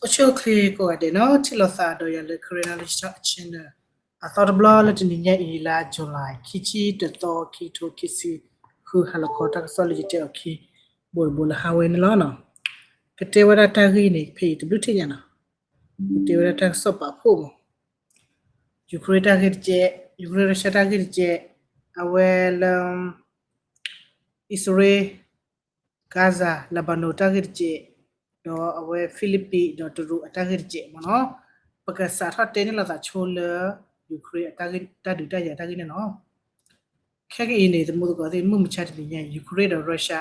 အိၣ်ဆူၣ်အိၣ်ချ့ကိးဂၤဒဲးနီၤ, ထံၣ်လိာ်သးဒီးယၤလၢ Karen Knowledge Talk Channel အသီတဘျီလၢတနံၤညါအံၤလါ July ခံဆံတသီ ခံကထိခံဆံဃု ဟါလီၤခီတၢ်ကစီၣ်လၢယတဲအီၤခံ ဘိးတဘိးလၢဟါဝဲန့ၣ်လီၤနီၤ. ကတဲဝဲဒၣ်တၢ်ဂ့ၢ်န့ၣ် ဖဲအံၤတဘျုးထံၣ်ညါနီၤ, ကတဲဝဲဒၣ်တၢ်ကစီၣ်ပာ်ဖှိၣ်မး Ukraine တၢ်ဂ့ၢ်တကဲး, Ukraine Russia တၢ်ဂ့ၢ်တကဲး, အဝဲလၢ အံၣ်စရ့လး Gaza Lebanon တၢ်ဂ့ၢ်တကဲး, ဒီးအဝဲ Philippines ဒီးတရူးအတၢ်ဂ့ၢ်တကဲးမ့ၢ်နီၤ. ပကစးထီၣ်တဲန့ၢ်လိာ်သးဆိလၢ Ukraine အတၢ်ဂ့ၢ် တၢ်ဒုးတၢ်ယၤတၢ်ဂ့ၢ်န့ၣ်လီၤ. ခဲကနံၣ်အံၤန့ၣ် သမူသကိးသ့ၣ် မုၢ်မဆါတနံၤညါ Ukraine ဒီး Russia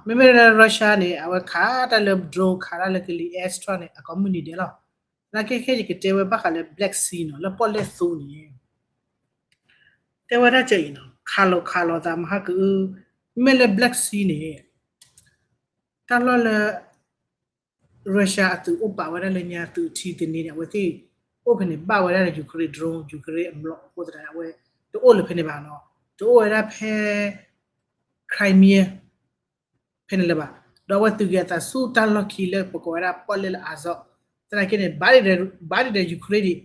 မ့မ့ၢ်လၢ Russia န့ၣ် အဝဲခးတၢ်လၢ drone ခးတၢ်လၢကလံၤ airstrike န့ၣ် အကိးမုၢ်နံၤဒဲးလီၤ. သနာ်က့ခဲယကတဲဝဲဘၣ်ဃးလၢ Black Sea နီၤ, လၢပီၣ်လဲၣ်သူန့ၣ် တဲဝဲဒၣ်ကအံၤနီၤ, ခးလိာ်ခးလိာ်သးမဟါကအု, မ့မ့ၢ်လၢ Black Sea န့ၣ် တၢ်လီၢ်လၢ Russia အသုးအိၣ်ပာ်ဝဲဒၣ်လၢညါသုးထံသန့န့ၣ် အဝဲသ့ၣ်အိၣ်ဖဲန့ၣ် ဘၣ်ဝဲဒၣ်လၢ Ukraine drone, Ukraine အမျိာ်အဃိသတး အဝဲတအိၣ်လၢၤဖဲန့ၣ်ဘၣ်နီၤ, တအိၣ်ဝဲဒၣ်ဖဲ Crimea ဖဲန့ၣ်လၢၤဘၣ်. ဒီးအဝဲသုးက့ၤအသးဆူတၢ်လီၢ်ခံလၢပကိးဝဲဒၣ်ပီၣ်လဲၣ်လၢ Azov, သနာ်က့န့ၣ် ဘၣ်ဒံးဒီး Ukraine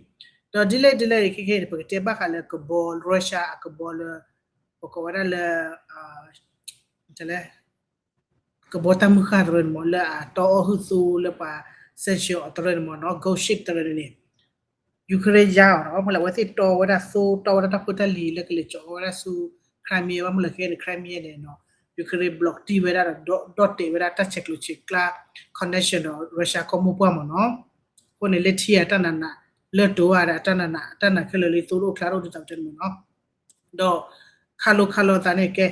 ဒံး, ဒီးဒ်လဲၣ်ဒ်လဲၣ်န့ၣ် ခဲခဲန့ၣ် ပကတဲဘၣ်ဃးလၢကဘီ Russia အကဘီလၢ ပကိးဝဲဒၣ်လၢ ကဘီတၢ်မုၢ်ဃၢ်တရၢန့ၣ်မ့ၢ် လၢအတီအီၣ်ဟုၣ်သိလၢပှၤ sanction အီၤတရၢန့ၣ်မ့ၢ်နီၤ, ghost ship တရၢန့ၣ်န့ၣ် Ukraine ယါအီၤနီၤ, ဘၣ်မနုၤလဲၣ် အဝဲသ့ၣ်တီဝဲဒၣ်သိ တီဝဲဒၣ်တၢ်ဖိတၢ်လံၤလၢကလဲၤကၠီၤဝဲဒၣ်ဆူ Crimea, ဘၣ်မနုၤလဲၣ် ခဲန့ၣ် Crimea န့ၣ်နီၤ Ukraine block တံၢ်ဝဲဒၣ်ဒီး ဒီၣ်တဲာ်ဝဲဒၣ်တၢ်ဆဲးကျိးဆဲးကျၢ connection ဒီး Russia ကီၢ်မိၢ်ပှၢ်မ့ၢ်နီၤ. အဃိန့ၣ် လၢထံအတၢ်နးနး လၢတိၤအတၢ်နးနး တၢ်နးခဲလၢာ်လၢသိတအိၣ်ချါတအိၣ်ဒ်သိးပတဲန့ၣ်မ့ၢ်နီၤ. ဒီးခးလိာ်ခးလိာ်သးန့ၣ်ကဲ,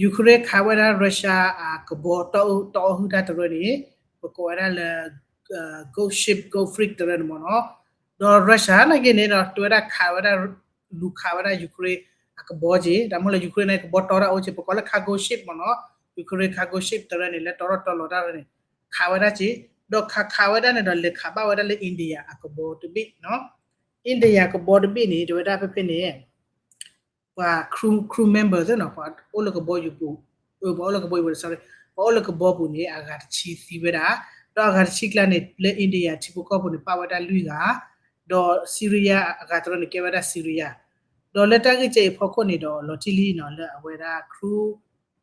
Ukraine ခးဝဲဒၣ် Russia အကဘီတီအီၣ်ဟုၣ်တၢ်တရၢန့ၣ် ပကိးဝဲဒၣ်လၢ ghost ship, ghost fleet တရၢန့ၣ်မ့ၢ်နီၤ. ဒီး Russia နာ်က့န့ၣ်ဒီး တဝဲဒၣ်ခးဝဲဒၣ် လူၤခးဝဲဒၣ် Ukraine အကဘီက့ၤ, တၢ်မ့ၢ်လၢ Ukraine န့ၣ် ကဘီတီတၢ်အိၣ်က့ၤ ပကိးလၢ cargo ship မ့ၢ်နီၤ, Ukraine cargo ship တရၢန့ၣ် လၢတီထီၣ်တီလီၤတၢ်တရၢန့ၣ် ခးဝဲဒၣ်က့ၤ, ဒီးခးခးဝဲဒၣ်န့ၣ်ဒီး လဲၤခးဘၣ်ဝဲဒၣ်လၢ India အကဘီတဘ့ၣ်နီၤ. India ကဘီတဘ့ၣ်န့ၣ် တဝဲဒၣ်ဖဲဖဲန့ၣ် ပှၤ crew, crew member သ့ၣ်နီၤ, ပှၤအိၣ်လၢကဘီယူၤပူၤ, ပှၤအိၣ်လၢကဘီယူၤပူၤ sorry, ပှၤအိၣ်လၢကဘီပူၤန့ၣ် အဂၤတဆံသံဝဲဒၣ်, ဒီးအဂၤတဆံကျါန့ၣ် လၢ India ထံဖိကီၢ်ဖိန့ၣ် ပၣ်ဝဲဒၣ်လွံၢ်ဂၤ, ဒီး Syria အဂၤတရၢန့ၣ် ကဲဝဲဒၣ် Syria, ဒီးလၢတၢ်ဂ့ၢ်ကဲအံၤဖီခိၣ်န့ၣ်ဒီး လီၤတံၢ်လံနီၤ လၢအဝဲဒၣ် crew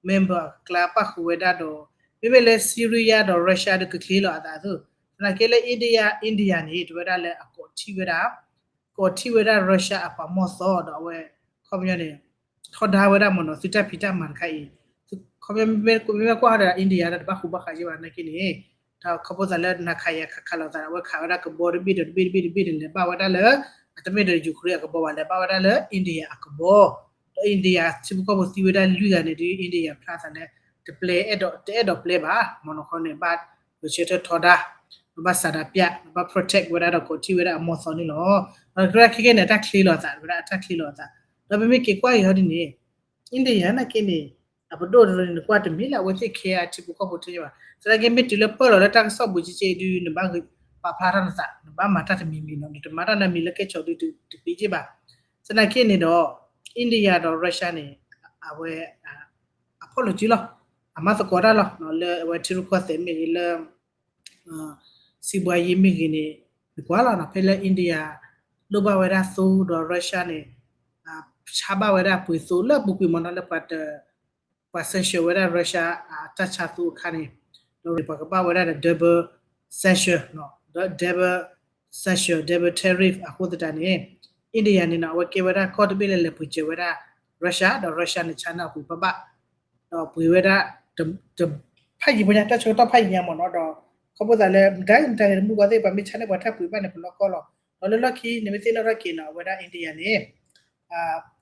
member အကျါပၣ်ဃုာ်ဝဲဒၣ်ဒီး မ့မ့ၢ်လၢ Syria ဒီး Russia ဒီးကချ့လီၤအသးသိး, သနာ်က့လၢ India, India န့ၣ် တဝဲဒၣ်လၢအကိးထံၣ်ဝဲဒၣ် ကိးထံၣ်ဝဲဒၣ် Russia အပှၤမီၢ်သီဒီးအဝဲ ခီပညီန့ၣ် ထီဒါဝဲဒၣ်မ့ၢ်နီၤ သုတၢ်ဖံးတၢ်မၤတခါအံၤ, ခီပညီမ့မ့ၢ်ကွၢ်ဒီး India ဒီးတဘၣ်ဃူဘၣ်ဃးက့ဘၣ်နာ်က့န့ၣ်, ဒီးခီဖျိသးလၢနၤခးယၤခးခးလိာ်သး အဝဲခးဝဲဒၣ်ကဘီတဘ့ၣ်ဒီးတဘ့ၣ်တဘ့ၣ်တဘ့ၣ်န့ၣ် လဲၤဘၣ်ဝဲဒၣ်လၢ အတမ့ၢ်ဒီး Ukraine အကဘီဘၣ် လဲၤဘၣ်ဝဲဒၣ်လၢ India အကဘီ, ဒီး India ထံဖိကီၢ်ဖိသံဝဲဒၣ်လွံၢ်ဂၤန့ၣ်ဒီး India ဖျါသးလၢ တပျဲအဲၣ်ဒိး တအဲၣ်ဒိးပျဲဘၣ် မ့ၢ်နီၤခီန့ၣ် ဘၣ်ဂဲၤဆၢထၢၣ်ထီဒါ ဘၣ်ဆန္ဒပြ ဘၣ် protect ဝဲဒၣ်ဒီးကိးထံၣ်ဝဲဒၣ်အမီၢ်သီန့ၣ်လီၤ. ဒီးတၢ်ခဲခဲန့ၣ် အတၢ်ချ့လီၤအသး ဝဲဒၣ်အတၢ်ချ့လီၤအသး, ဒီးပမ့ၢ်က့ၤကွၢ်အံၤဟီဒ်န့ၣ် India နာ်က့န့ၣ် အပဒိၣ်တရၢန့ၣ် နကွၢ်တမ့ၢ်လၢအဝဲသ့ၣ်ခဲအထံဖိကီၢ်ဖိထဲဘၣ်, သနာ်က့မ့ၢ်တုၤလၢပၢၢ်လီၤလၢတၢ်ကစီၣ်ဘူးကက့အံၤဒုး နဘၣ်ပာ်ဖျါထီၣ်နသး နဘၣ်မၤတၢ်တမံၤမံၤနီၤ နတမၤတၢ်နီတမံၤလၢကဲဆီးဒုးတပ့ၤက့ဘၣ်. သနာ်က့န့ၣ်ဒီး India ဒီး Russia န့ၣ် အဝဲ အဖီၣ်လိာ်စုလီၤ, အမၤသကိးတၢ်လီၤ လၢအဝဲထံရူၢ်ကီၢ်သဲးမ့ၢ်ဂ့ၤ လၢ စံးဘှါယ့မ့ၢ်ဂ့ၤန့ၣ် နကွၢ်လီၤနီၤ ဖဲလၢ India လိၣ်ဘၣ်ဝဲဒၣ်သိဒီး Russia န့ၣ် ဆါဘၣ်ဝဲဒၣ်ပှ့ၤသိလၢအပူၤကွံာ်မ့ၢ်နီၤ လၢပှၤ ပှၤ sanction ဝဲဒၣ် Russia အတၢ်ဆါသိအခါန့ၣ် ဒီးပှၤကဘၣ်ဝဲဒၣ်ဒီး double sanction ဒီး double sanction double tariff အဃိသတးန့ၣ် India န့ၣ်နီၤ အဝဲကဲဝဲဒၣ်ကီၢ်တဘ့ၣ်လၢလဲၤပှ့ၤစၢၤဝဲဒၣ် Russia ဒီး Russia န့ၣ် ဆါန့ၢ်အပှ့ၤဘၣ်ဘၣ် ဒီးပှ့ၤဝဲဒၣ် ဖးယံၤဖိညါ တၢ်ဆၢကတီၢ်ဖးယံၤညါမ့ၢ်နီၤ ဒီး ခီဖျိသးလၢ မတၤမတၤဂ့ၤတမုၢ်ကီၢ်သ့ၣ် ပှၤမ့ၢ်ဆါန့ၢ်ပှၤတၢ်ပှ့ၤဘၣ်န့ၣ် ပလီၢ်ကီၢ်လီၤ. ဒီးလၢလီၢ်ခံ နမ့ၢ်သ့ၣ်နီၣ်ထီၣ်က့ၤနီၤ အဝဲဒၣ် India န့ၣ်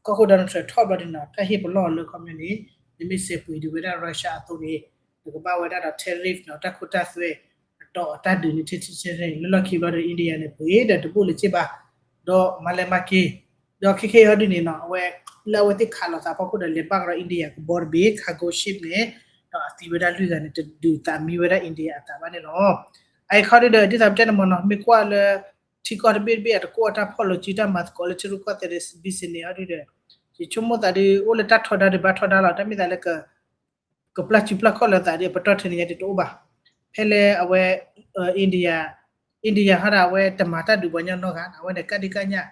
ကီၢ်ခိၣ် Donald Trump ထီၣ်ဘျီဒ်နီၤ တၢ်ဟ့ၣ်ပလီၢ်လၢခီပညီန့ၣ် နမ့ၢ်စဲးပှ့ၤဒုးဝဲဒၣ် Russia အသိးန့ၣ် နကဘၣ်ဝဲဒၣ်ဒီး tariff နီၤ တၢ်ခိတၢ်သွဲ အတီအတၢ်ဒုးန့ၣ် ထဲထဲထဲထဲန့ၣ် လၢလီၢ်ခံဘျီဒီး India န့ၣ် ပှ့ၤဒီးတဘိၣ်လၢၤက့ဘၣ် ဒီးမၤလဲၤမၤက့ၤ ဒီးခဲခဲအံၤဟီဒုန့ၣ်နီၤ အဝဲ လၢအဝဲသ့ၣ်ခးလိာ်သးဖီခိၣ်ဒီး လဲၤဘၣ်ကဒီး India ကဘီတဘ့ၣ် cargo ship န့ၣ် ဒီးအသံဝဲဒၣ်လွံၢ်ဂၤန့ၣ် တဒုးသးမံဝဲဒၣ် India အသးဘၣ်န့ၣ်လီၤ. အအံၤခီဒုဒီး ဒ်သိးပတဲန့ၣ်မ့ၢ်နီၤ မ့ၢ်ကွၢ်လၢ ထံကီၢ်တဘ့ၣ်တဘ့ၣ်အတကွီၣ်တၢ်ဖီၣ်လိာ်စုတၢ်မၤသကိးလၢထံရူၢ်ကီၢ်သဲး business ဟီဒုဒီး ယဆိကမိၣ်သးဒု အိၣ်လၢတၢ်ထီဒါဒုးဘၣ်ထီဒါလီၤ တၢ်မ့ၢ်သးလၢ ကပျၢ်စုပျၢ်ခီၣ်လၢသးဒ်အပတီၢ်ထဲန့ၣ်ညါဒ်တအိၣ်ဘၣ်. ဖဲလၢအဝဲ India India ဟီဒီး အဝဲတမၤတၢ်ဒုးပှၤကညီနီတဂၤ, အဝဲန့ၣ် ကးဒံကးညၣ်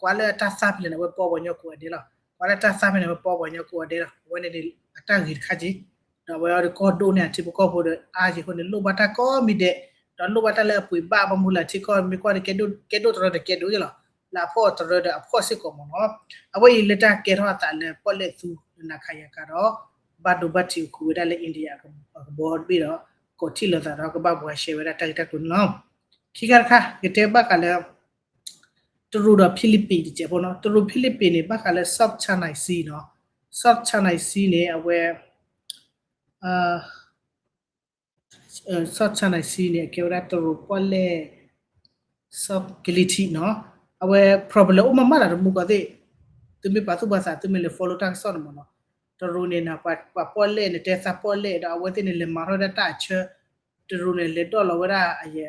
ကွၢ်လၢအတၢ်သၣ်ဖဲလဲၣ်န့ၣ် အဝဲပီပှၤကညီကိးဂၤဒဲးလီၤ. ကွၢ်လၢတၢ်သၣ်ဖဲန့ၣ် အဝဲပီပှၤကညီကိးဂၤဒဲးလီၤ. အဝဲန့ၣ်န့ၣ် အတၢ်ဂ့ၤတခါက့ၤ, ဒီးအဝဲအံၤကီၢ်ဒိၣ်န့ၢ်အထံဖိကီၢ်ဖိဒီးအါယံၤအဃိန့ၣ် လိၣ်ဘၣ်တၢ်ကိးမံၤဒဲး, ဒီးလိၣ်ဘၣ်တၢ်လၢအပှ့ၤဘၣ် ဘၣ်မနုၤလဲၣ် ထံကီၢ်မ့ၢ်ကွၢ်ဒီး ကဲဒိၣ်တရၢဒီးကဲဒိၣ်ယဲလီၤ. လၢအဖီၣ်တရၢဒီးအဖီၣ်စ့ၢ်ကီးမ့ၢ်နီၤ. အဝဲအံၤလၢတၢ်ကဲထီၣ်အသးလၢပီၣ်လဲၣ်သူလၢနၤခးယၤကၤဒီး ဘၣ်ဒိဘၣ်ထံးအိၣ်ဃုာ်ဝဲဒၣ်လၢ India အကဘီတဘ့ၣ်ဒီး ကိးထံၣ်လိာ်သးဒီးကဘၣ်ပှၤရှဲဝဲဒၣ်တၢ်ဂ့ၢ်တၢ်ကျိၤန့ၣ်လီၤ. ခံခါတခါ ကတဲဘၣ်ဃးလၢ တရူးဒီးဖံလံးပံးတစဲးဖိနီၤ. တရူးဖံလံးပံးန့ၣ် ဘၣ်ဃးလၢ South China Sea နီၤ. South China Sea န့ၣ် အဝဲ South China Sea န့ၣ် အကဲဝဲဒၣ်တရူးပီၣ်လဲၣ် sovereignty နီၤ. အဝဲ problem အိၣ်မးမးလၢတမူကီၢ်သ့ၣ်, သုမ့ၢ်ပာ်သူၣ်ပာ်သး သုမ့ၢ်လဲၤ follow တၢ်ကစီၣ်န့ၣ်မ့ၢ်နီၤ. တရူးန့ၣ် ပှၤပီၣ်လဲၣ်န့ၣ် တဲသးပီၣ်လဲၣ်ဒီး အဝဲသ့ၣ်န့ၣ် လဲၤမၤထီၣ်ဝဲဒၣ်တၢ်အဆၢ, တရူးန့ၣ် လဲၤဒီၣ်လီၤဝဲဒၣ်အယဲ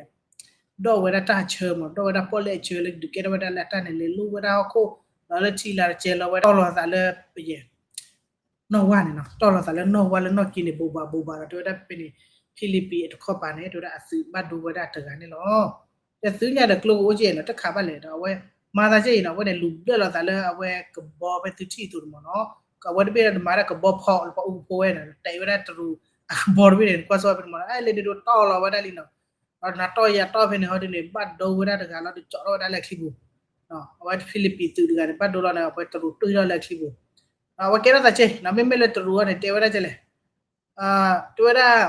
ဒီၣ်ဝဲဒၣ်တၢ်အဆၢမ့ၢ် ဒီၣ်ဝဲဒၣ်ပီၣ်လဲၣ်အဆၢလၢဒုးကဲထီၣ်ဝဲဒၣ်လၢအတၢ်န့ၣ် လဲၤလိၣ်ဝဲဒၣ်ဟီၣ်ခိၣ်, ဒီးလၢထံလာ်တစဲးလီၤဝဲဒၣ် တီၢ်လီၤသးလၢပယဲ နီၢ်ဝါန့ၣ်နီၤ, တီၢ်လီၤသးလၢနီၢ်ဝါလၢနီၢ်က့န့ၣ် ဘိးဘၣ်ဘိးဘၣ်ဒီး တဲဝဲဒၣ်ဖဲန့ၣ် ဖံလံးပံးအတခီပၤန့ၣ် တဲဝဲဒၣ်အသုးဘၣ်ဒိဝဲဒၣ်တဂၤန့ၣ်လီၤ. ဒီးသုညါဒီးကျိကအိၣ်က့နီၤ တခးဘၣ်လဲၣ်ဒီး အဝဲမၤသးက့အံၤနီၤ အဝဲန့ၣ် လူၤဘျၢၣ်လီၤသးလၢအဝဲကဘီဖဲသုထံၣ်အသိးန့ၣ်မ့ၢ်နီၤ, အဝဲတဘ့ၣ်ဒီးမၤဒၣ်ကဘီဖီၣ်လၢပှၤအူကဖိဝဲနီၤ တဲဝဲဒၣ်တရူးအကဘီတဘ့ၣ်န့ၣ် ကွၢ်စၢ်ဝဲဖဲန့ၣ်မ့ၢ်နီၤ အဲ လၢဒ်ဒိးတီၢ်လီၤဝဲဒၣ်လံနီၤ ဒီးနၤတီၢ်ယၤတီၢ်ဖဲန့ၣ်ဟီဒ်န့ၣ် ဘၣ်ဒိဝဲဒၣ်တဂၤလီၤ ဒုးကၠီထီၣ်ဝဲဒၣ်လၢအချံပူၤ, အဝဲဖံလံးပံးသုးတဂၤန့ၣ် ဘၣ်ဒိလီၤန့ၣ် အဝဲတရူးတွံၢ်ထီၣ်လၢအချံပူၤ, အဝဲကဲထီၣ်သးက့ မ့မ့ၢ်လၢတရူးအီၤန့ၣ် တဲဝဲဒၣ်ကလဲၣ်, တဲဝဲဒၣ်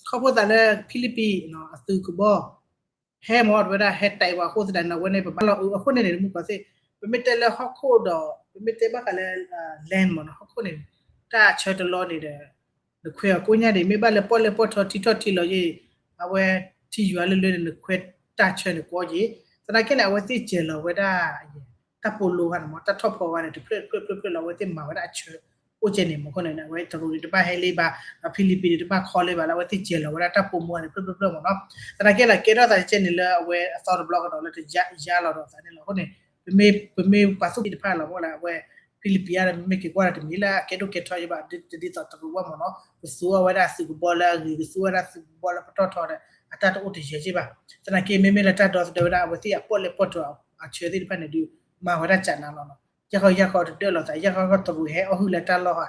ခီဖျိသးလၢဖံလံးပံးအသုးကဘီ ဟဲမ့ၢ် တဲဝဲဒၣ် ဟဲတဲာ်ပှၤအဃိသတးန့ၣ် အဝဲန့ၣ် ပဘၣ်လီၤအုးအဃိန့ၣ်န့ၣ် တမူကီၢ်သ့ၣ် ပမ့ၢ်တဲလၢဟီၣ်ခိၣ်ဒီး ပမ့ၢ်တဲဘၣ်ဃးလၢ land မ့ၢ်နီၤ ဟီၣ်ခိၣ်န့ၣ် တၢ်ဆၢတလီၢ်န့ၣ်ဒီး နခွဲးအီၤကိးညါဒံး မ့ၢ်ဘၣ်လၢပီၣ်လဲၣ်ပီၣ်ထီထံထီၣ်ထံလီၤယ့ၢ် အဝဲထံယွၤလၢလၢန့ၣ် နခွဲးတၢ်ဆၢန့ၣ်ကိးယ့ၢ် သနာ်က့န့ၣ် အဝဲသ့ၣ်စဲၤလီၤဝဲဒၣ် တၢ်ပိာ်လိဂၤန့ၣ်မ့ၢ် တၢ်ထီၣ်ဖီဂၤန့ၣ် တဖျၢၣ်တဖျၢၣ်တဖျၢၣ်တဖျၢၣ်လီၤ အဝဲသ့ၣ်မၤဝဲဒၣ်အဆၢ အိၣ်ကဲန့ၣ်မ့ၢ်အဃိန့ၣ် အဝဲတရူးန့ၣ်တဘၣ်ဟဲလ့ဘၣ် ဒီးဖံလံးပံးန့ၣ်တဘၣ်ခီလ့ဘၣ်လၢ အဝဲသ့ၣ်စဲၤလီၤဝဲဒၣ်တၢ်ပိာ်မုၣ်န့ၣ် ဖျၢၣ်ဖျၢၣ်ဖျၢၣ်မ့ၢ်နီၤ သနာ်က့ဒီး ကဲထီၣ်သးကဲန့ၣ်လၢအဝဲအသီတဘျီကဒီးလၢတယါလီၤဒီးသးန့ၣ်လီၤ. အဃိန့ၣ် ပမ့ၢ် ပမ့ၢ်ပာ်သူၣ်ပာ်သးတဖၣ်လီၤ မ့ၢ်လၢအဝဲ ဖံလံးပံးအါဒီး မ့မ့ၢ်က့ၤကွၢ်ဒီးတမ့ၢ်လၢအကဲဒိၣ်ကဲထီယဲဘၣ် တဒ်သိးတရူးဘၣ်မ့ၢ်နီၤ ကသူအီၤဝဲဒၣ်သုးကဘီလၢအဂ့ၤ ကသူဝဲဒၣ်သုးကဘီလၢပတီၢ်ထီဒီး အတၢ်တအိၣ်တယဲၢ်က့ဘၣ်. သနာ်က့ မ့မ့ၢ်လၢတၢ်ဒီသဒၢဝဲဒၣ် အဝဲသ့ၣ်အပီၣ်လဲၣ်ပီၣ်ထီအဆၢသ့ၣ်တဖၣ်န့ၣ်ဒုး မၤဝဲဒၣ်ကၢ်နါလီၤနီၤ ယၢ်ခီယၢ်ခီတဒၢလီၤသး ယၢ်ခီယၢ်ခီတရူးဟဲအီၣ်ဟုၣ်လၢတၢ်လီၢ်ဟး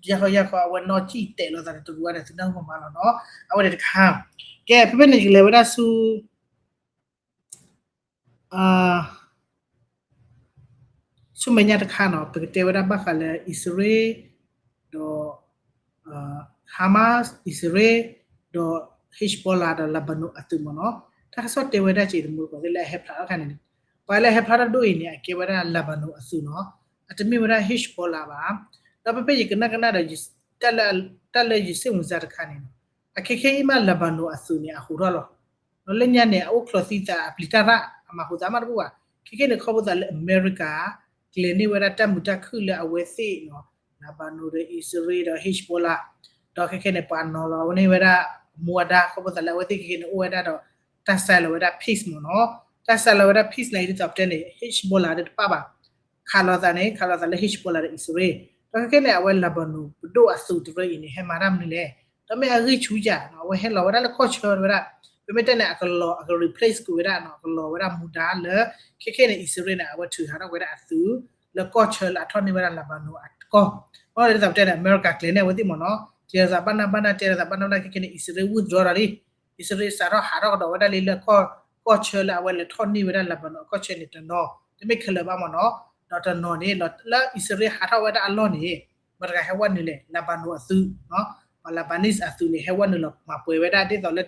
ယၢ်ခီယၢ်ခီအဝဲနီၢ်ကံၣ်တဲာ်လီၤသးဒီးတရူးအါဒီးသုနၢ်ဟူမးမးလီၤနီၤ အဝဲန့ၣ်တခါ ကဲ ဖဲဖဲန့ၣ်ယကလဲၤဝဲဒၣ်ဆူ ဆူမဲာ်ညါတခါနီၤ ပကတဲဝဲဒၣ်ဘၣ်ဃးလၢအံၣ်စရ့လး ဒီး Hamas အံၣ်စရ့လး ဒီး Hezbollah ဒီး Lebanon အသုးမ့ၢ်နီၤ တၢ်ကစီၣ်တဲဝဲဒၣ်က့ၤတမူတကိးသ့ၣ်လၢအဟဲဖျါထီၣ်တခါန့ၣ်န့ၣ် ပှၤလၢအဟဲဖျါထီၣ်ဒိၣ်အံၤန့ၣ် အကဲဝဲဒၣ် Lebanon အသုးနီၤ အတမ့ၢ်ဝဲဒၣ် Hezbollah ဘၣ် ဒီးဖဲဖဲယကနၣ်ကနၣ်ဒီး တၢ်လၢယစ့ၣ်မုၢ်စါတခါန့ၣ်နီၤ အခဲခဲအံၤမး Lebanon အသုးန့ၣ် အဟူးထီၣ်လီၤ ဒီးလၢညါန့ၣ် အအိၣ်ချီသံသးအပျံၤတၢ်ရၣ် အမၤဟူးသးမးတဘူၣ်ဘၣ် ခဲခဲန့ၣ် ခီဖျိသးလၢအမဲရကၤ ကျဲၤန့ၢ်ဝဲဒၣ်တၢ်မုာ်တၢ်ခုၣ်လၢအဝဲသ့ၣ်နီၤ Lebanon ဒီးအံၣ်စရ့လးဒီး Hezbollah ဒီးခဲခဲန့ၣ် ပှၤနီၤလီၤန့ၢ်ဝဲဒၣ် မူအဒါ ခီဖျိသးလၢအဝဲသ့ၣ်ခဲခဲန့ၣ် အိၣ်ဝဲဒၣ်ဒီး တၢ်ဆဲးလီၤဝဲဒၣ် peace မ့ၢ်နီၤ တၢ်ဆဲးလီၤဝဲဒၣ် peace လၢအံၤဒ်သိးပတဲန့ၣ် Hezbollah ဒီးတပၣ်ဘၣ် ခးလိာ်သးန့ၣ် ခးလိာ်သးလၢ Hezbollah ဒီးအံၣ်စရ့လး ဒီးခဲခဲန့ၣ် အဝဲ Lebanon ပဒိၣ်အသုးတရၢအံၤန့ၣ် ဟဲမၤတၢ်မနုၤလဲၣ် ဒီးမ့ၢ်အဂံၢ်ဆူၣ်ယၤနီၤ အဝဲဟဲလီၤဝဲဒၣ်လၢကီၢ်ဆၢဝဲဒၣ် ပမ့ၢ်တဲန့ၣ် အကလီၤ အက replace ကွံာ်ဝဲဒၣ်နီၤ အကလီၤဝဲဒၣ်မူဒါလၢ ခဲခဲန့ၣ် အံၣ်စရ့လးန့ၣ် အဝဲထုးဟးထီၣ်ဝဲဒၣ်အသုး လၢကီၢ်ဆၢလၢအထီၣ်န့ၢ်ဝဲဒၣ် Lebanon အကီၢ် ဘၣ်ဒီးဒ်သိးပတဲန့ၣ် အမဲရကၤကျဲၤန့ၢ်အဝဲသ့ၣ်မ့ၢ်နီၤ ကျဲၤလိာ်သးဘၣ်နၢ်ဘၣ်နၢ် တဲလိာ်သးဘၣ်နၢ်ဘၣ်နၢ် ခဲခဲန့ၣ် အံၣ်စရ့လး withdraw ဒီးလံ အံၣ်စရ့လးစးထီၣ်ဟးထီၣ်ကဒီးဝဲဒၣ်လံလၢ ကီၢ်ဆၢလၢအဝဲလဲၤထီၣ်န့ၢ်ဝဲဒၣ် Lebanon အကီၢ်ဆၢန့ၣ်တနီၤ တမ့ၢ်ခဲလၢာ်ဘၣ်မ့ၢ်နီၤ ဒီးတနီၤန့ၣ် လၢအံၣ်စရ့လးဟးထီၣ်ဝဲဒၣ်အလီၢ်န့ၣ် မတၤတဂၤဟဲဝဲနုာ်လဲၣ် Lebanon အသုး ပှၤ Lebanese အသုးန့ၣ် ဟဲဝဲနုာ်လီၤမၤပှဲၤဝဲဒၣ်ဒ်သိးလၢ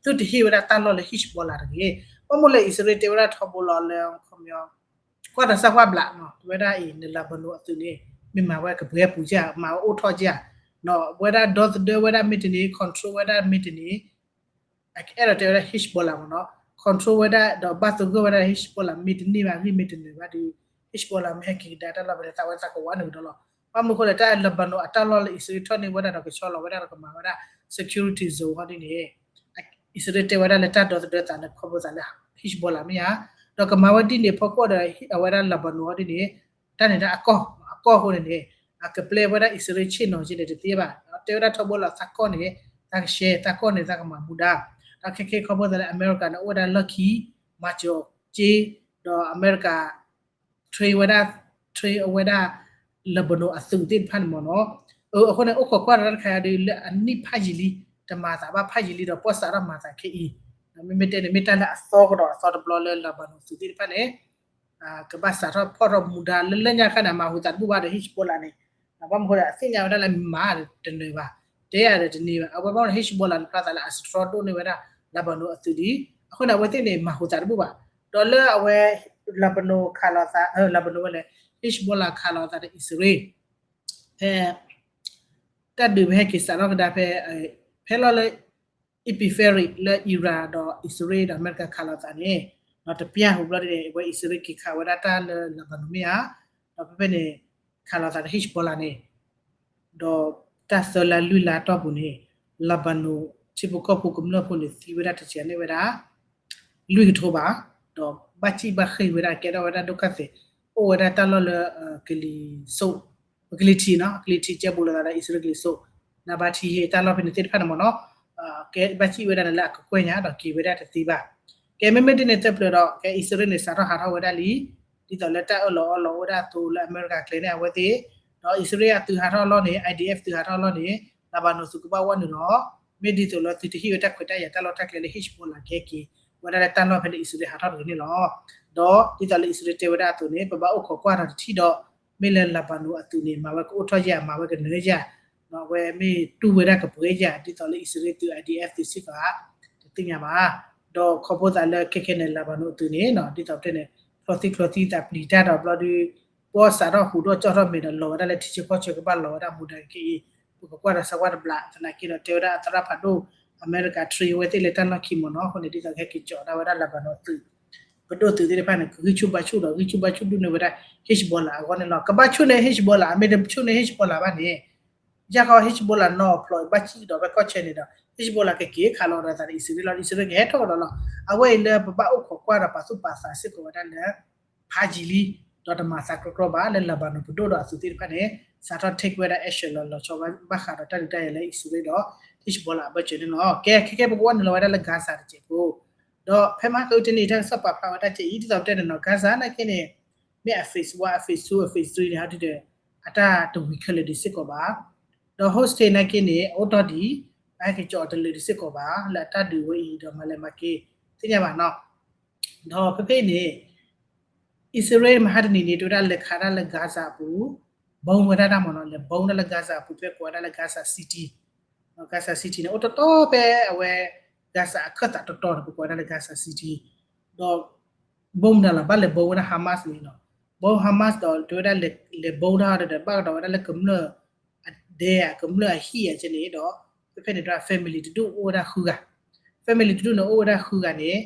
သုတဟ့ၣ်ဝဲဒၣ်တၢ်လီၢ်လၢ Hezbollah တဂ့ၤ ဘၣ်မနုၤလဲၣ် အံၣ်စရ့လးတဲဝဲဒၣ်ထီဘိလီၤလၢ ခီပညီ ကွၢ်တၢ်သၣ်ကွၢ်ဘျးနီၤ တဲဝဲဒၣ်အံၤ န Lebanon အသုးန့ၣ် မ့ၢ်မၤဝဲကပှဲၤပူၤကဧါ မၤဝဲအိၣ်ထီၣ်ကဧါ ဝဲဒၣ်ဒီသဒၢဝဲဒၣ်မ့ၢ်တန့ၢ် control ဝဲဒၣ်မ့ၢ်တန့ၢ် အကအဲၣ်ဒိးတဲဝဲဒၣ် Hezbollah မ့ၢ်နီၤ control ဝဲဒၣ်ဒီးဘၣ်သဂၢၢ်ဝဲဒၣ် Hezbollah မ့ၢ်တန့ၢ်ဘၣ်ဂံၢ်မ့ၢ်တနုာ်ဘၣ်ဒီး Hezbollah မ့ၢ်ဟဲက့ၤကဒါတၢ်လီၢ်ဖဲန့ၣ် သးဝဲသးကဝးနုာ်ကဒီးလီၤ ဘၣ်မနုၤအဃိလဲၣ် တၢ် Lebanon အတၢ်လီၢ်လၢအံၣ်စရ့လးထီၣ်န့ၢ်ဝဲဒၣ်ဒီး ကဆီလီၤဝဲဒၣ်ဒီးကမၤဝဲဒၣ် security zone ဟီဒ်န့ၣ် အံၣ်စရ့လးတဲဝဲဒၣ်လၢတၢ်ဒီသဒၢသးလၢခီဖျိသးလၢ Hezbollah မ့ၢ်ဧါ ဒီးကမၤဝဲဒ်န့ၣ်ဖီခိၣ်ဒီး အဝဲဒၣ် Lebanon ဟီဒ်န့ၣ် တၢ်န့ၣ်ဒၣ်အကီၢ် အကီၢ်အဃိန့ၣ်န့ၣ် အကပျဲဝဲဒၣ်အံၣ်စရ့လးဆ့ၣ်နီၤက့န့ၣ်တသ့ဘၣ် တဲဝဲဒၣ်ထီဘိလီၤသးကီၢ်န့ၣ် သးကရှဲ သးကီၢ်န့ၣ် သးကမၤမူဒါ ဒီးခဲခဲခီဖျိသးလၢအမဲရကၤန့ၣ် အိၣ်ဝဲဒၣ်လီၢ်ခံ မၤစၢၤက့ ဒီးအမဲရကၤ train ဝဲဒၣ် train အဝဲဒၣ် Lebanon အသုးသ့ၣ်တဖၣ်န့ၣ်မ့ၢ်နီၤ. အဃိန့ၣ် အိၣ်ခိးကွၢ်ဒီးတၢ်တခါအံၤဒီး လၢအနံၣ်ဖးယံာ်လံ တမၤသးဘၣ်ဖးယံာ်လံဒီး ပီၣ်စးထီၣ်မၤသးခဲအံၤ မ့မ့ၢ်တဲန့ၣ် မ့ၢ်တၢ်လၢအသီကဒီးအသီတဘျီလၢ Lebanon အသုးသ့ၣ်တဖၣ်န့ၣ် ကဘၣ်စးထီၣ်ဖီၣ်ထီၣ်မူဒါလၢလၢညါခါန့ၣ် အမၤဟူသးတဘူၣ်ဘၣ်ဒီး Hezbollah န့ၣ် ဘၣ်မနုၤဃိဒီး အသ့ၣ်ညါဝဲဒၣ်လၢမၤတနၢၤဘၣ် တဲယၤဒီးတန့ၢ်ဘၣ် အဝဲဘၣ်မနုၤ Hezbollah န့ၣ် ဖျါသးလၢအ strong ဒိၣ်န့ၢ်ဝဲဒၣ် Lebanon အသုးလံ. အဃိန့ၣ် အဝဲသ့ၣ်န့ၣ် မၤဟူသးတဘူၣ်ဘၣ် ဒီးလၢအဝဲ Lebanon ခးလိာ်သး Lebanon ဝဲလဲၣ် Hezbollah ခးလိာ်သးဒီးအံၣ်စရ့လး ဖဲ တၢ်ဒုးဖဲဟဲက့ၤစးထီၣ်ကဒါဖဲ ဖဲလီၤလၢ Epiphany လၢ Iran ဒီးအံၣ်စရ့လးဒီးအမဲရကၤခးလိာ်သးန့ၣ် ဒီးတပျၢ်ဟူဘျီဒ်န့ၣ် အဝဲအံၣ်စရ့လးက့ၤခးဝဲဒၣ်တၢ်လၢ Lebanon မ့ၢ်ဧါ, ဒီးဖဲဖဲန့ၣ် ခးလိာ်သးဒီး Hezbollah န့ၣ် ဒီးတၢ်သၢလါလွံၢ်လါတီၢ်ပူၤန့ၣ် Lebanon ထံဖိကီၢ်ဖိကမျၢၢ်ဖိန့ၣ် သံဝဲဒၣ်တစဲးန့ၣ်ဝဲဒၣ် လွံၢ်ကထိဘး, ဒီးဘၣ်စံၣ်ဘၣ်ဃ့ၢ်ဝဲဒၣ် ကဲထီၣ်ဝဲဒၣ်ဒိၣ်ကၢ်သ့ၣ် အိၣ်ဝဲဒၣ်တၢ်လီၢ်လၢ ကလံၤစိး ပကလံၤထံးနီၤ ကလံၤထံးကဲဘူးလိာ်သးဒီးအံၣ်စရ့လးကလံၤစိး နဘါထံဟ့ တၢ်လီၢ်ဖဲန့ၣ်သ့ၣ်တဖၣ်န့ၣ်မ့ၢ်နီၤ ကဲဘၣ်စံၣ်ဝဲဒၣ်န့ၣ်လၢအကကွဲၢ်ညါဒီးက့ၤဝဲဒၣ်တသ့ဘၣ်. ကဲမ့မ့ၢ်ဒ်န့ၣ်သၢပျၢၤဒီး ကဲအံၣ်စရ့လးန့ၣ်စးထီၣ်ဟးထီၣ်ဝဲဒၣ်လံ ဒ်သိးလၢတၢ်အၢၣ်လီၤအီလီၤအိၣ်ဝဲဒၣ်အသိးလၢအမဲရကၤကျဲန့ၣ် အဝဲသ့ၣ် ဒီးအံၣ်စရ့လးအသုးဟးထီၣ်လီၢ်န့ၣ် IDF သုးဟးထီၣ်လီၢ်န့ၣ် Lebanon သုးကဘၣ်ဝဲနုာ်လီၤ. မ့ၢ်ဒ်သိးလၢသုတဟ့ၣ်ဝဲတၢ်ခွဲးတၢ်ယာ်တၢ်လီၢ်တၢ်ကျဲလၢ Hezbollah ကဟဲက့ၤဝဲဒၣ်လၢတၢ်လီၢ်ဖဲလၢအံၣ်စရ့လးဟးထီၣ်တဂ့ၤန့ၣ်လီၤ. ဒီးဒ်သိးလၢအံၣ်စရ့လးတဲဝဲဒၣ်အသိးန့ၣ် ပဘၣ်အိၣ်ခိးကွၢ်ဒီးတထံၣ်ဒီး မ့ၢ်လၢ Lebanon အသုးန့ၣ် မၤဝဲကအိၣ်ထီၣ်ယဲၢ် မၤဝဲကနၢၤယဲၢ် အဝဲမ့ၢ်တူၢ်ဝဲဒၣ်ကပှဲၤယဲၢ် ဒ်သိးလၢအံၣ်စရ့လးသုး IDF သုးစ့ၢ်ကီးဧါ တသ့ၣ်ညါဘၣ်. ဒီးခီဖျိသးလၢခဲခဲန့ၣ် Lebanon အသုးန့ၣ် ဒ်သိးပတဲန့ၣ် ချီသံချီသံသးပျံၤတၢ်ဒီးဘျီဒုး ပီၣ်စးထီၣ်ဟူးထီၣ်ကၠီၣ်ထီၣ်မ့ၤဒီးလီၤဝဲဒၣ်လၢထံဆၢကီၢ်ဆၢကဘၣ်လီၤဝဲဒၣ်မူဒါက့အံၤ ပကကွၢ်ဒီးစၢၤကွၢ်တဘျး သနာ်က့ဒီးတဲဝဲဒၣ်အသရၣ်ဖးဒိၣ် အမဲရကၤ train ဝဲသ့ၣ်လၢတၢ်လီၢ်ခံမ့ၢ်နီၤ အဃိန့ၣ် ဒ်သိးကဟဲက့ၤကၠီၤဒၣ်ဝဲဒၣ် Lebanon သုး ပဒိၣ်သုးသ့ၣ်တဖၣ်န့ၣ် ဂံၢ်ဆူၣ်ဘါဆူၣ်ဒီး ဂံၢ်ဆူၣ်ဘါဆူၣ်ဒိၣ်န့ၢ်ဝဲဒၣ် Hezbollah အဂီၢ်န့ၣ်လီၤ. ကဘၣ်ဆူၣ်န့ၢ် Hezbollah အမ့ၢ်တဆူၣ်န့ၢ် Hezbollah ဘၣ်န့ၣ် ယၢ်ခီ Hezbollah နီၢ်ဖျိးဘၣ်စံၣ်ကဒီးဖဲကီၢ်ဆၢန့ၣ်ဒီး Hezbollah ကက့ၤခးလိာ်ဒီးသးဒီးအံၣ်စရ့လးလီၤ အံၣ်စရ့လးကဟဲထီၣ်ကဒီးလီၤ. အဝဲအံၤလၢပဘၣ်အိၣ်ခိးကွၢ်ဒီးပာ်သူၣ်ပာ်သးစ့ၢ်ကီးဝဲဒၣ်လၢ ဖးယံာ်လံ ဒီးတမၤသးကြီကြီဘၣ်လၢ Lebanon ပဒိၣ်ဒီးအသုးသ့ၣ်တဖၣ်န့ၣ် စးထီၣ် take ဝဲဒၣ် action လီၤလီၤဆီဘၣ်ဃးဒီးတၢ်ဒုးတၢ်ယၤလၢအံၣ်စရ့လးဒီး Hezbollah အဘၢၣ်စၢၤန့ၣ်လီၤ. ကဲ ခဲကဲပကဝဲနုာ်လီၤဝဲဒၣ်လၢ Gaza တစဲးဖိ ဒီးဖဲမဟါကတနံၤ တၢ်ကစီၣ်ပာ်ဖျါဝဲဒၣ်ကဲအံၤ ဒ်သိးပတဲန့ၣ်နီၤ Gaza နာ်က့န့ၣ် မ့ၢ်အ phase one အ phase two အ phase three န့ၣ် ဟီဒုဒီး အတၢ်တဝံၤခဲလၢာ်ဒံးစ့ၢ်ကီးဘၣ်. ဒီး hostage နာ်က့န့ၣ် အအိၣ်တ့ၢ်ဒံး အဟဲက့ၤကၠီအီၤတလၢာ်ဒံးစ့ၢ်ကီးဘၣ် လၢအတၢ်ဒုးဝဲအံၤဒီးမၤလဲၤမၤက့ၤ သ့ၣ်ညါဘၣ်နီၤ. ဒီးဖဲဖဲအံၤန့ၣ် အံၣ်စရ့လးမဟါတနံၤန့ၣ် တဲဝဲဒၣ်လဲၤခးဒၣ်လၢ Gaza အပူၤ bomb ဝဲဒၣ်တၢ်မ့ၢ်နီၤ လဲၤ bomb ဒၣ်လၢ Gaza အပူၤ ဖဲကိးဝဲဒၣ်လၢ Gaza City Gaza City န့ၣ် အိၣ်တတီၤဖဲအဝဲ Gaza အခၢၣ်သးတတီၤန့ၣ် ပကိးဝဲဒၣ်လၢ Gaza City ဒီး bomb ဒၣ်လီၤ ဘၣ်လဲၤ bomb ဝဲဒၣ် Hamas န့ၣ်နီၤ bomb Hamas ဒီးတဲဝဲဒၣ်လဲၤ bomb ဒၣ်ဒီး ဘၣ်ကဒီးဝဲဒၣ်လၢကမျၢၢ် အဒဲဧါ ကမျၢၢ်အဟံၣ်ဧါကဲန့ၣ်ဒီး ဖဲဖဲန့ၣ် family တဒူၣ်အိၣ်ဝဲဒၣ်ဃုဂၤ family တဒူၣ်န့ၣ်အိၣ်ဝဲဒၣ်ဃုဂၤန့ၣ်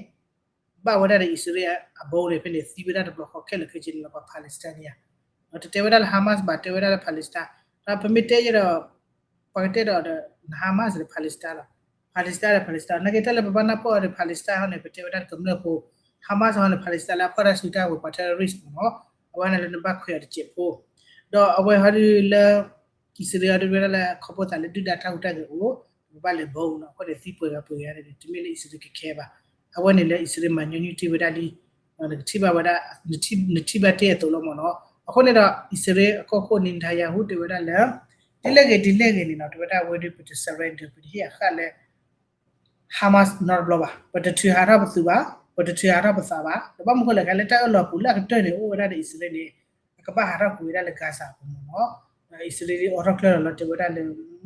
ဘၣ်ဝဲဒၣ်ဒီးအံၣ်စရ့လးအ bomb န့ၣ် ဖဲန့ၣ်သံဝဲဒၣ်တဘျီဃီခဲလၢာ်ခဲဆ့န့ၣ်လီၤ ပှၤ Palestine န့ၣ်ဧါ ဒီးတတဲဝဲဒၣ်လၢ Hamas ဘၣ် တဲဝဲဒၣ်လၢ Palestine ဒီးပမ့ၢ်တဲယဲဒီး ပှၤကတဲဒီး Hamas ဒီး Palestine လီၤ Palestine ဒီး Palestine နာ်က့တၢ်လၢပဘၣ်နၢ်ပၢၢ်အီၤဒီး Palestine ဟီန့ၣ် ပတဲဝဲဒၣ်ကမျၢၢ်ဖိ Hamas ဟီန့ၣ် Palestine လၢအဖီၣ်တၢ်စုတၢ်ဝဲၤပှၤ terrorist မ့ၢ်နီၤ အဝဲန့ၣ်လၢနဘၣ်ခွဲးအီၤတစဲးဖိ ဒီးအဝဲဟီဒုလၢ အံၣ်စရ့လးဒုးဝဲဒၣ်လၢခီဖျိသးလၢဒုၣ်ဒါတၢ်ဟူးတၢ်ဂဲၤအိၣ် ပဘၣ်လဲၤ bomb နီၤ အဃိန့ၣ်သံပှဲၤဂၤပှဲၤဂၤန့ၣ် တမ့ၢ်လၢအံၣ်စရ့လးက care ဘၣ် အဝဲန့ၣ်လၢအံၣ်စရ့လးမၤညီနုၢ်တ့ၢ်ဝဲဒၣ်လံ နကထံၣ်ဘၣ်ဝဲဒၣ် နထံၣ်ဘၣ်တ့ၢ်အသိးလီၤမ့ၢ်နီၤ အဃိန့ၣ်ဒီး အံၣ်စရ့လးအကီၢ်ခိၣ် Netanyahu တဲဝဲဒၣ်လၢ ဒ်လဲၣ်ဂ့ၤဒ်လဲၣ်ဂ့ၤန့ၣ်နီၤ တဲဝဲဒၣ်အဝဲဒုးပတ surrender ပတဟ့ၣ်အဃၣ်လၢ Hamas နီတဘျီဘၣ် ပတထုးဟးထီၣ်ပသုးဘၣ် ပတထုးဟးထီၣ်ပသးဘၣ် ဒီးဘၣ်မနုၤဃိလဲၣ် ခဲလၢာ်တၢ်အၢၣ်လီၤပူၤလၢအကတၢၢ်န့ၣ် အိၣ်ဝဲဒၣ်ဒီးအံၣ်စရ့လးန့ၣ် အကဘၣ်ဟးထီၣ်ကွံာ်ဝဲဒၣ်လၢ Gaza အပူၤမ့ၢ်နီၤ အံၣ်စရ့လးအိးထီၣ်ကျၢၢ်လီၤလီၤ တဲဝဲဒၣ်လၢ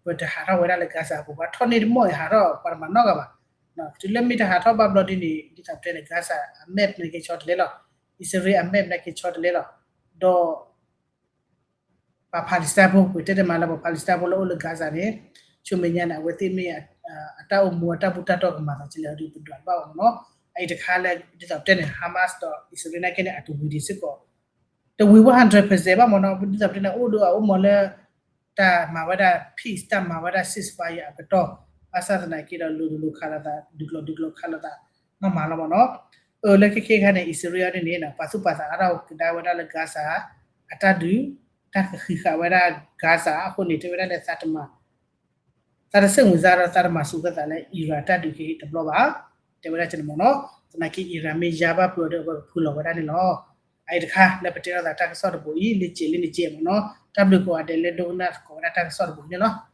ပတဟးထီၣ်ဝဲဒၣ်လၢ Gaza အပူၤဘၣ် ထီၣ်န့ၢ်တမီၢ်အံၤဟးထီၣ်ပှၤတမၤနီတဂၤဘၣ် တုၤလၢမ့ၢ်တဟးထီၣ်ဘၣ်ဘျီဒ်န့ၣ် ဒ်သိးပတဲန့ၣ် Gaza အ map န့ၣ်က့ၤဆီတလဲလီၤ အံၣ်စရ့လးအ map န့ၣ်က့ၤဆီတလဲလီၤ ဒီး ပှၤ Palestine ဖိ ပတဲတမံၤလၢပှၤ Palestine ဖိလၢအိၣ်လၢ Gaza န့ၣ် ဆူမဲာ်ညါန့ၣ် အဝဲသ့ၣ်မ့ၢ် အတၢ်အိၣ်မူအတၢ်ဘူၣ်တၢ်တီၢ်ကမၤသးဒ်လဲၣ်ဒီး ပဒွးဘၣ်အီၤမ့ၢ်နီၤ အအံၤတခါလၢ ဒ်သိးပတဲန့ၣ် Hamas ဒီးအံၣ်စရ့လးနာ်က့န့ၣ် အတဝံၤဒံးစ့ၢ်ကီး တဝံၤဝဲ hundred percent ဘၣ်မ့ၢ်နီၤ ဒ်သိးပတဲန့ၣ် အိၣ်ဒီးအအိၣ်မ့ၢ်လၢ တၢ်မၤဝဲဒၣ် peace တၢ်မၤဝဲဒၣ် ceasefire အကတီၢ် ဘၣ်ဆၣ်သနာ်က့ဒီး လိၤလိၤခးလိာ်သး ဒုးကျိၤဒုးကျိၤခးလိာ်သး နီၢ်မးလီၤမ့ၢ်နီၤ အၢ လၢခဲခဲခါန့ၣ် အံၣ်စရ့လးဒ်န့ၣ် ပာ်သူၣ်ပာ်သးအါထီၣ်ကဒါဝဲဒၣ်လၢ Gaza အတၢ်ဒုး တၢ်ကဃံးဃာ်ဝဲဒၣ် Gaza အဃိန့ၣ် တဲဝဲဒၣ်လၢသးတမၤ သးတဆိမိၣ်သးဒီးသးတမၤစူၢ်ကသးလၢ Iran တၢ်ဒုးကဟ့ၣ်တဘျီဘၣ် တဲဝဲဒၣ်န့ၣ်မ့ၢ်နီၤ. သနာ်က့ Iran မ့ၢ်ယါဘၣ်ပှၤဒီး အဝဲကဖုလီၤဝဲဒၣ်န့ၣ်လီၤ. အအံၤတခါ လၢပတဲထီၣ်သးတၢ်ကစီၣ်တဘိအံၤ လၢကဲးလၢနကဲးမ့ၢ်နီၤ. တၢ်ဘျုးကိးဂၤဒဲးလၢဒိကနၣ်သကိးဝဲဒၣ်တၢ်ကစီၣ်တဘိအံၤန့ၣ်လီၤ.